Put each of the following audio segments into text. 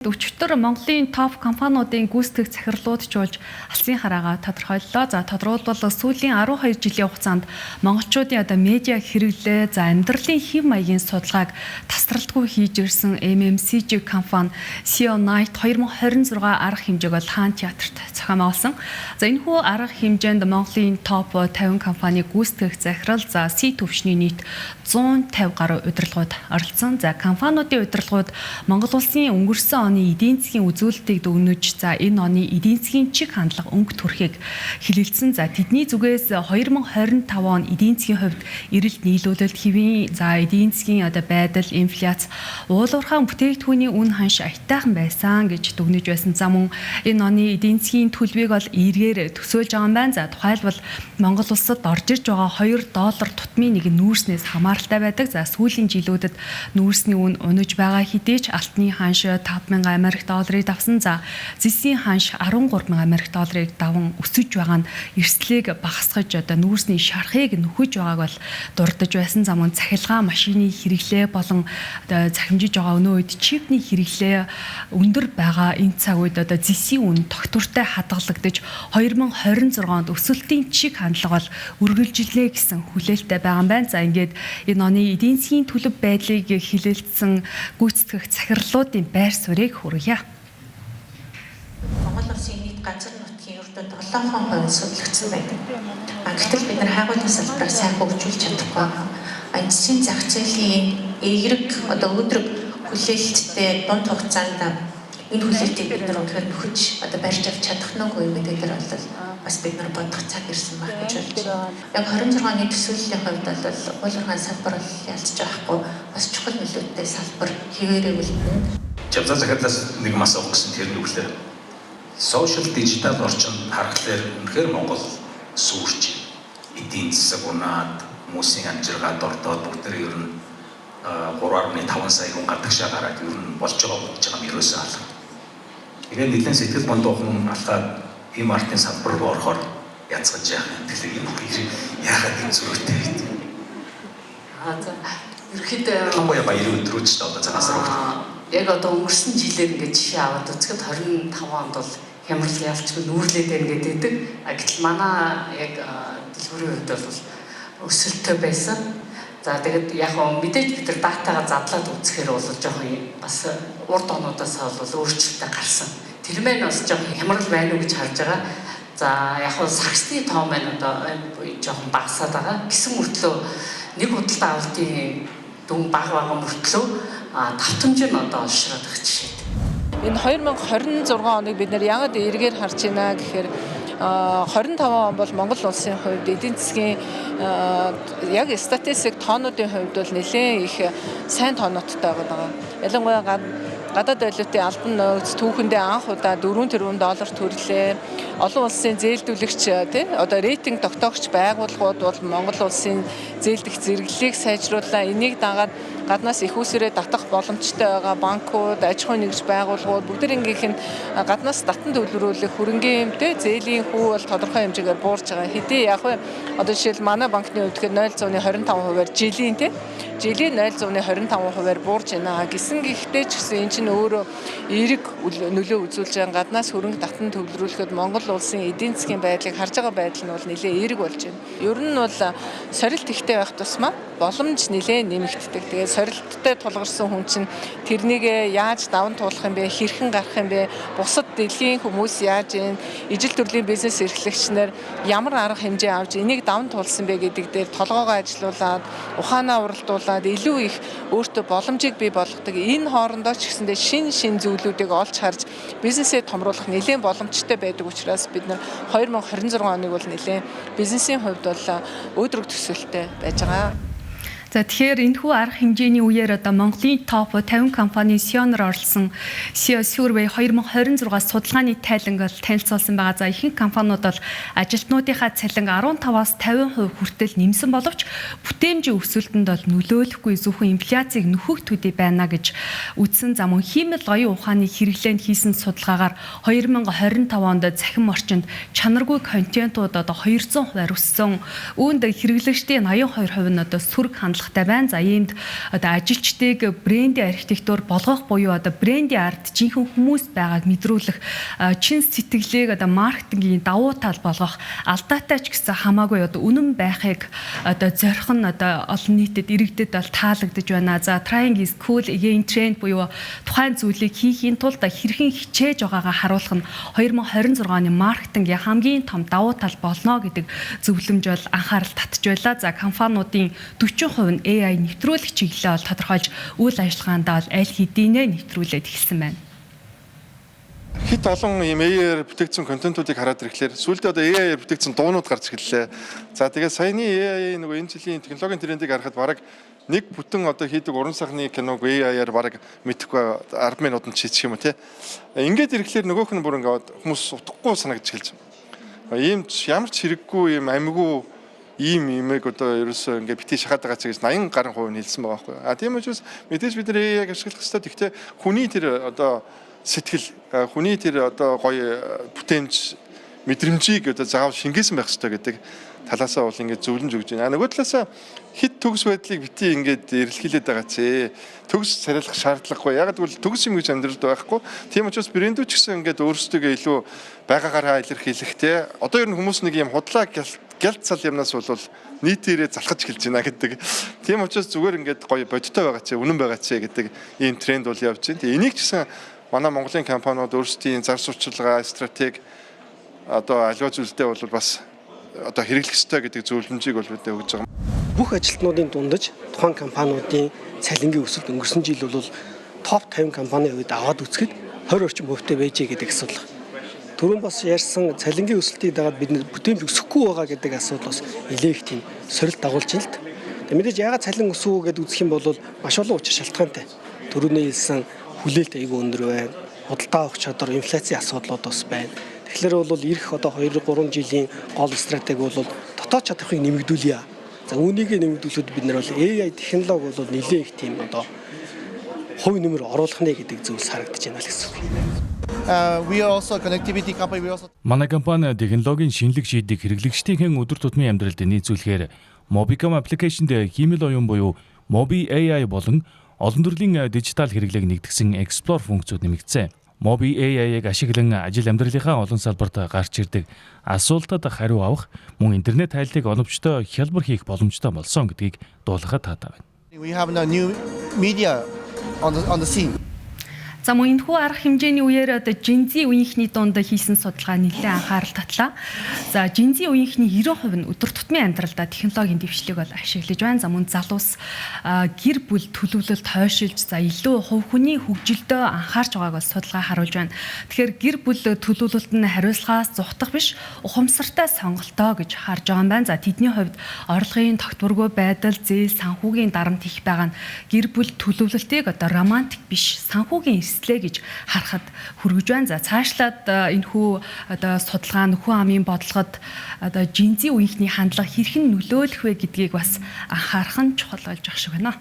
Өчигдөр Монголын топ компаниудын гүйцэтгэх захирлууд ч болж алсын хараагаа тодорхойллоо. За, тодруулбал сүүлийн 12 жилийн хугацаанд монголчуудын одоо медиа хэрэглээ, за амьдралын хэв маягийн судалгааг тасралтгүй хийж ирсэн MMCG компани CEO Night 2026 арга хэмжээг бол Хаан театрт зохион байгуулсан. За, энэхүү арга хэмжээнд Монголын топ 50 компани гүйцэтгэх захирал, за C түвшний нийт 150 гаруй удирдлагууд оролцсон. За, компаниудын удирдлагууд Монгол улсын өнгөрсөн оны эдийн засгийн үзүүлэлтийг дүгнэж, за энэ оны эдийн засгийн чиг хандлага, өнгө төрхийг хэлэлцсэн. За, тэдний зүгээс 2025 он эдийн засгийн хувьд эрэлт нийлүүлэлт хэвийн, за эдийн засгийн одоо байдал, инфляц, уулуурхаан бүтээгдэхүүний үн ханш аятайхан байсан гэж дүгнэж байсан. За, мөн энэ оны эдийн засгийн төлөвийг бол эргээр төсөөлж байгаа юм байна. За, тухайлбал Монгол улсад орж ирж байгаа 2 доллар тутмын нэг нүүрснээс хамааралтай байдаг. За, сүүлийн жилүүдэд нүүрсний үн унаж байгаа хэдий ч алтны ханш 5000 Америк долларыг давсан. За, зэсийн ханш 13,000 Америк долларыг даван өсөж байгаа нь эрсдлийг багасгаж, одоо нүүрсний шархыг нөхөж байгааг бол дурдж байсан. За, мөн цахилгаан машины хэрэглээ болон одоо цахимжиж байгаа өнөө үед чипний хэрэглээ өндөр байгаа энэ цаг үед одоо зэсийн үн тогтвортой хадгалагдаж 2026 онд өсөлтийн чиг хандлага бол үргэлжлэнэ гэсэн хүлээлттэй байгаа юм байна. За, ингээд энэ оны эдийн засгийн төлөв байдлыг хилэлцсэн гүйцэтгэх захирлуудын байр суурийг хүргье. Монгол улсын нийт газар нутгийн ердөө 7% судлагдсан байдаг. Гэтэл бид нар хайгуулын салбараа сайн хөгжүүлж чадахгүй байгаа. Засгийн зах зээлийн эерэг, одоо өөдрөг хүлээлттэй дунд хугацаанд энэ хүлээлтийг бид нар үнэхээр нөхөж, одоо барьж авч чадах нь үгүй гэдэг дээр бол бас бид нар бодох цаг ирсэн байх гэж бодож байна. Яг 26 оны төсөөллийн хувьд бол уулуурхаан салбар бол ялцж байхгүй бас чухал нөлөөтэй салбар хэвээрээ үлдэнэ. Жавзаа захирлаас нэг мас авах гэсэн тэр нь өглөө. Social digital орчинд харахаар үнэхээр Монгол сүрч, эдийн засаг унаад, хүмүүсийн амжиргаа дордоод, бүгд тэр ер нь 3.5 сая хүн гадагшаа гараад, ер нь болж байгаа бодож байгаа юм ерөөсөө алга. Тэгээд нэлээд сэтгэл гондоохон алхаад ийм артын салбар руу орохоор яцгаж яах юм. Тэгэхээр энэ бүх яхаад юм зөрүүтэй гэдэг. За, ерөөхдөө ялангуяа баярын өдрүүд ч одоо цагаан сар өгдөг. Яг одоо өнгөрсөн жилээр ингээд жишээ аваад үзэхэд 25 онд бол хямрал ялчгүй нүүрлээд байна гэдэг. А гэтэл манай яг дэлгүүрийн хувьд бол өсөлттэй байсан. За, тэгээд яг гоо мэдээж бид нар датагаа задлаад үзэхээр бол жоохон бас урд онуудаас бол өөрчлөлттэй гарсан. Тэр маань бас жоохон хямрал байна уу гэж харж байгаа. За, яг гоо сагсны тоо маань одоо жоохон багасаад байгаа. Гэсэн мөртлөө нэг худалдаа авалтын дүн бага байгаа мөртлөө давтамж нь одоо олшроод байгаа жишээтэй. Энэ 2026 оныг бид нэр яагаад эргээр харж байна гэхээр 25 он бол Монгол улсын хувьд эдийн засгийн яг статистик тоонуудын хувьд бол нэлээд их сайн тоонуудтай байгаа. Ялангуяа гадаад валютын албан нөөц түүхэндээ анх удаа 4 тэрбум доллар төрлөө. Олон улсын зээлдүүлэгч, тий, одоо рейтинг тогтоогч байгууллагууд бол Монгол улсын зээлдэх зэрэглэлийг сайжрууллаа. Энийг дагаад гаднаас их усрээ татах боломжтой байгаа банкуд, аж ахуйн нэгж байгууллагууд бүгдэрнгийнх нь гаднаас татан төлбөрүүлэх хөрөнгийн, тий, зээлийн хүү бол тодорхой хэмжээгээр буурч байгаа. Хэдий яг вэ, одоо жишээл манай банкны хувьд тэгэхээр 0.25%-аар жилийн, тий, жилийн 0.25%-аар буурч байна. Гисэн гэхдээ ч гэсэн энэ чинь өөрөө эерэг нөлөө үзүүлж байгаа. Гаднаас хөрөнгө татан төвлөрүүлэхэд Монгол улсын эдийн засгийн байдлыг харж байгаа байдал нь бол нэлээд эерэг болж байна. Ер нь бол сорилт ихтэй байх тусмаа боломж нэлээд нэмэгддэг. Тэгээд сорилттой тулгарсан хүн чинь тэрнийг яаж даван туулах юм бэ, хэрхэн гарах юм бэ, бусад дэлхийн хүмүүс яаж юм, ижил төрлийн бизнес эрхлэгч нар ямар арга хэмжээ авч энийг даван туулсан бэ гэдэг дээр толгоогоо ажилуулад, ухаанаа уралдуулаад илүү их өөртөө боломжийг бий болгодог. Энэ хоорондоо ч гэсэндээ шин шин зүйлүүдийг олж харж бизнесээ томруулах нэлээд боломжтой байдаг учраас бид нар 2026 оныг бол нэлээд бизнесийн хувьд бол өөдрөг төсөөлттэй байж байгаа. За, тэгэхээр энэхүү арга хэмжээний үеэр одоо Монголын топ 50 компани CEO-нор оролцсон CEO Survey 2026 судалгааны тайланг бол танилцуулсан байгаа. За, ихэнх компаниуд бол ажилтнуудынхаа цалин 15-аас 50% хүртэл нэмсэн боловч бүтээмжийн өсөлтөнд бол нөлөөлөхгүй, зөвхөн инфляцийг нөхөх төдий байна гэж үзсэн. За, мөн хиймэл оюун ухааны хэрэглээнд хийсэн судалгаагаар 2025 онд цахим орчинд чанаргүй контентууд одоо 200% өссөн. Үүнд хэрэглэгчдийн 82% нь одоо сөрөг хандлага хандлагатай байна. За, иймд одоо ажилчдыг брендийн архитектур болгох буюу одоо брендийн ард жинхэнэ хүмүүс байгааг мэдрүүлэх, чин сэтгэлийг одоо маркетингийн давуу тал болгох, алдаатай ч гэсэн хамаагүй одоо үнэн байхыг одоо зорих нь одоо олон нийтэд, иргэдэд бол таалагдж байна. За, trying is cool again trend буюу тухайн зүйлийг хийхийн тулд хэрхэн хичээж байгаагаа харуулах нь 2026 оны маркетингийн хамгийн том давуу тал болно гэдэг зөвлөмж бол анхаарал татж байлаа. За, компаниудын 40% нь AI нэвтрүүлэх чиглэлээ бол тодорхойлж, үйл ажиллагаандаа бол аль хэдийнэ нэвтрүүлээд эхэлсэн байна. Хэт олон ийм AI-аар бүтээгдсэн контентуудыг хараад ирэхлээр сүүлдээ одоо AI-аар бүтээгдсэн дуунууд гарч эхэллээ. За, тэгээд саяны AI нөгөө энэ жилийн технологийн трендийг харахад бараг нэг бүтэн одоо хийдэг уран сайхны киног AI-аар бараг мэдэхгүй 10 минутанд хийчих юм уу, те. Ингээд ирэхлээр нөгөөх нь бүр ингээд хүмүүс утгагүй санагдаж эхэлж байна. Ийм ямар ч хэрэггүй, ийм амьгүй ийм юмэг одоо ерөөсөө ингээд бити шахаад байгаа ч гэж 80 гаруй хувь нь хэлсэн байгаа байхгүй. А тийм учраас мэдээж бид нар AI-г ашиглах хэрэгтэй. Гэхдээ хүний тэр одоо сэтгэл, хүний тэр одоо гоё бүтээмж, мэдрэмжийг одоо заавал шингээсэн байх ёстой гэдэг талаасаа бол ингээд зөвлөмж өгч байна. А нөгөө талаасаа хэт төгс байдлыг бити ингээд эрэлхийлээд байгаа ч төгс царайлах шаардлагагүй. Яг гэвэл төгс юм гэж амьдралд байхгүй. Тийм учраас брэндүүд ч гэсэн ингээд өөрсдөө илүү байгаагаараа илэрхийлэх, те. Одоо ер нь хүмүүс нэг юм худлаа гялт цал юмнаас бол нийтээрээ залхаж эхэлж байна гэдэг. Тийм учраас зүгээр ингээд гоё бодиттой байгаа ч, үнэн байгаа ч гэдэг ийм тренд бол явж байна. Тэгээ энийг ч гэсэн манай Монголын компаниуд өөрсдийн зар сурталчилгаа, стратеги, одоо аливаа зүйлдээ бол бас одоо хэрэглэх ёстой гэдэг зөвлөмжийг бол бид өгж байгаа. Бүх ажилтнуудын дундаж тухайн компаниудын цалингийн өсөлт өнгөрсөн жил бол топ 50 компанийн хувьд аваад үзэхэд 20 орчим хувьтай байжээ гэдэг асуудал. Түрүүн бас ярьсан цалингийн өсөлтийг дагаад бид нар бүтээмж өсөхгүй байгаа гэдэг асуудал бас нэлээх тийм сорилт дагуулж байна л да. Тэгээ мэдээж яагаад цалин өсөв гэдээ үзэх юм бол маш олон учир шалтгаантай. Түрүүний хэлсэн хүлээлт айгүй өндөр байна. Худалдаа авах чадвар, инфляцийн асуудлууд бас байна. Тэгэхээр бол ирэх одоо 2 3 жилийн гол стратеги бол дотоод чадварыг нэмэгдүүлье. За, үүнийг нэмэгдүүлэхэд бид нар бол AI технологи бол нэлээд их тийм одоо хувь нэмэр оруулах нэ гэдэг зүйлс харагдаж байна л гэсэн үг. We are also a connectivity company. We also Манай компани технологийн шинэлэг шийдлийг хэрэглэгчдийн өдөр тутмын амьдралд нийцүүлэхээр Mobicom application д хиймэл оюун буюу Mobi AI болон олон төрлийн дижитал хэрэглээг нэгтгэсэн Explore функцүүд нэмэгдсэн. Mobi AI-ыг ашиглан ажил амьдралынхаа олон салбарт гарч ирдэг асуултад хариу авах, мөн интернет тайллыг оновчтой хялбар хийх боломжтой болсон гэдгийг дуулгахад таатай байна. We have a new media on the scene. За, мөн энэхүү арга хэмжээний үеэр одоо Gen Z үеийнхний дунд хийсэн судалгаа нэлээд анхаарал татлаа. За, Gen Z үеийнхний 90% нь өдөр тутмын амьдралдаа технологийн дэвшлиг бол ашиглаж байна. За, мөн залуус гэр бүл төлөвлөлт хойшилж, за, илүү хувь хүний хөгжилдөө анхаарч байгааг бол судалгаа харуулж байна. Тэгэхээр гэр бүл төлөвлөлт нь хариуцлагаас зугтах биш, ухамсартай сонголтоо гэж харж байгаа юм байна. За, тэдний хувьд орлогын тогтворгүй байдал, зээл, санхүүгийн дарамт их байгаа нь гэр бүл төлөвлөлтийг одоо романтик биш, санхүүгийн эрсдлээ гэж харахад хүргэж байна. За, цаашлаад энэхүү одоо судалгаа нөхөн амын бодлогод одоо Gen Z үеийнхний хандлага хэрхэн нөлөөлөх вэ гэдгийг бас анхаарах нь чухал болж ах шиг байна.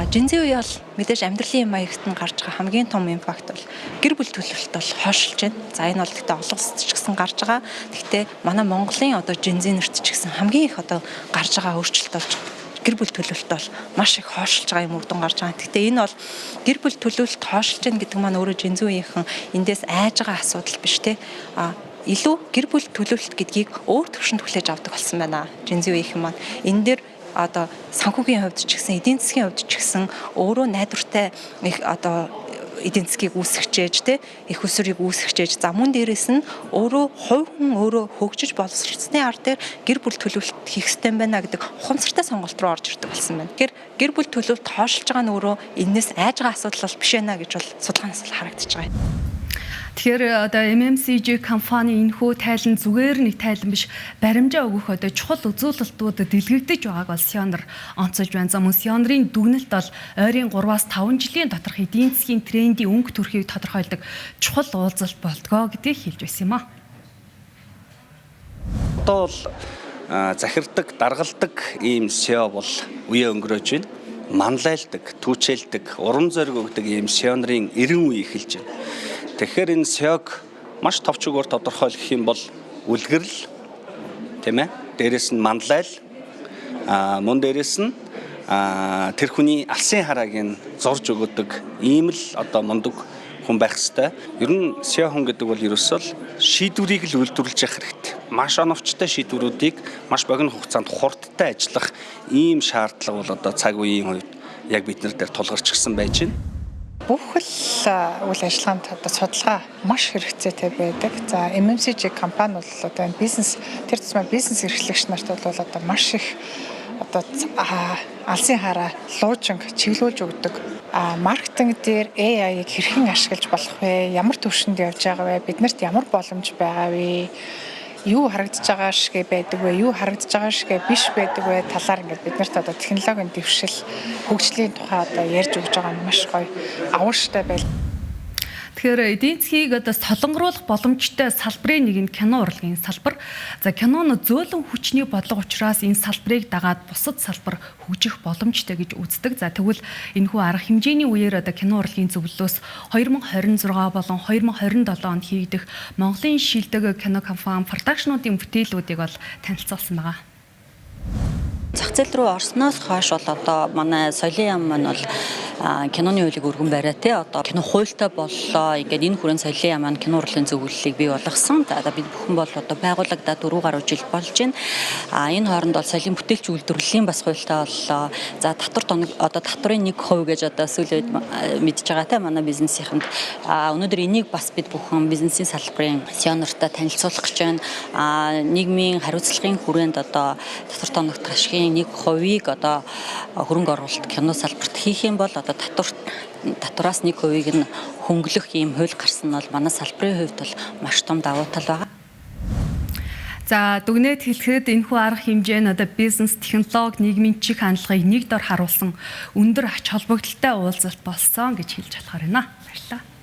Gen Z үе бол мэдээж амьдралын маягт нь гарч байгаа хамгийн том impact бол гэр бүл төлөвлөлт бол хойшилж байна. За, энэ бол гэхдээ олон улсад ч гэсэн гарч байгаа. Гэхдээ манай Монголын одоо Gen Z нарт ч гэсэн хамгийн их одоо гарч байгаа өөрчлөлт болж гэр бүл төлөвлөлт бол маш их хойшилж байгаа юм үр дүн гарч байгаа. Гэхдээ энэ бол гэр бүл төлөвлөлт хойшилж байна гэдэг маань өөрөө Gen Z үеийнхэн эндээс айж байгаа асуудал биш, те. А илүү гэр бүл төлөвлөлт гэдгийг өөр төвшөнд хүлээж авдаг болсон байна. Gen Z үеийнхэн маань энэ дээр одоо санхүүгийн хувьд ч гэсэн, эдийн засгийн хувьд ч гэсэн өөрөө найдвартай их одоо эдийн засгийг үүсгэж, те, эх үүсвэрийг үүсгэж, за, мөн дээрэс нь өөрөө хувь хүн өөрөө хөгжиж боловсрсны ар дээр гэр бүл төлөвлөлт хийх ёстой юм байна гэдэг ухамсартай сонголт руу орж ирдэг болсон байна. Тэгэхээр гэр бүл төлөвлөлт хойшилж байгаа нь өөрөө энээс айж байгаа асуудал бол биш ээ гэж бол судалгаанаас л харагдаж байгаа юм. Тэгэхээр одоо MMCG компани энэхүү тайлан зүгээр нэг тайлан биш, баримжаа өгөх одоо чухал үзүүлэлтүүд дэлгэгдэж байгааг бол Сионор онцолж байна. За, мөн Сионрын дүгнэлт бол ойрын 3-аас 5 жилийн доторх эдийн засгийн трендийн өнгө төрхийг тодорхойлдог чухал уулзалт болдгоо гэдгийг хэлж байсан юм а. Одоо бол захирдаг, даргалдаг ийм CEO бол үе өнгөрөөж байна. Манлайлдаг, түүчээлдэг, урам зориг өгдөг ийм CEO нарын 90 үе эхэлж байна. Тэгэхээр энэ CEO-г маш товч үгээр тодорхойлох юм бол үлгэрэл, тийм ээ. Дээрээс нь манлайл, Мөн дээрэс нь тэр хүний алсын харааг нь зурж өгöd ийм л одоо мундаг хүн байх ёстой. Ер нь SEO хүн гэдэг бол ерөөсөө л шийдвэрийг л үйлдвэрлэж явах хэрэгтэй. Маш оновчтой шийдвэрүүдийг маш богино хугацаанд хурдтай ажиллах ийм шаардлага бол одоо цаг үеийн хувьд яг бид нар дээр тулгарч гисэн байж байна. Бүх л үйл ажиллагаанд одоо судалгаа маш хэрэгцээтэй байдаг. За, FMCG компани бол одоо энэ бизнес, тэр тусмаа бизнес эрхлэгч нарт бол одоо маш их одоо алсын хараа луужинг чиглүүлж өгдөг. А маркетинг дээр AI-ыг хэрхэн ашиглаж болох вэ? Ямар түвшинд явж байгаа вэ? Биднэрт ямар боломж байгаа вэ? Юу харагдаж байгаа шиг байдаг вэ? Юу харагдаж байгаа шиг биш байдаг вэ? Талаар ингээд биднэрт одоо технологийн дэвшил, хөгжлийн тухай одоо ярьж өгч байгаа нь маш гоё агууштай байл. Тэгэхээр эдийн засгийг одоо солонгоруулах боломжтой салбарын нэг нь кино урлагийн салбар. За, кино нь зөөлөн хүчний бодлого учраас энэ салбарыг дагаад бусад салбар хөгжих боломжтой гэж үздэг. За, тэгвэл энэхүү арга хэмжээний үеэр одоо кино урлагийн зөвлөлөөс 2026 болон 2027 онд хийгдэх Монголын шилдэг кино компани production уудын бүтээлүүдийг бол танилцуулсан байгаа. Зах зээл рүү орсноос хойш бол одоо манай соёлын яам маань бол киноны хуулийг өргөн бариа те, одоо кино хуультай боллоо. Ингээд энэ хүрээнд соёлын яам маань кино урлагийн зөвлөлийг бий болгосон. За, бид бүхэн бол одоо байгуулагдаад 4 гаруй жил болж байна. Энэ хооронд бол соёлын бүтээлч үйлдвэрлэлийн бас хуультай боллоо. За, татвар тоног, одоо татварын 1% гэж одоо сүүлийн үед мэдж байгаа те манай бизнесийнхэнд. Өнөөдөр энийг бас бид бүхэн бизнесийн салбарын CEO нартай танилцуулах гэж байна. Нийгмийн хариуцлагын хүрээнд одоо татвар тоногт ашигын 1%-ийг одоо хөрөнгө оруулалт кино салбарт хийх юм бол одоо татвараас 1%-ийг нь хөнгөлөх ийм хууль гарсан нь бол манай салбарын хувьд бол маш том давуу тал байгаа. За, дүгнээд хэлэхэд энэхүү арга хэмжээ нь одоо бизнес, технологи, нийгмийн чих хандлагыг нэг дор харуулсан өндөр ач холбогдолтой уулзалт болсон гэж хэлж болохоор байна. Баярлалаа.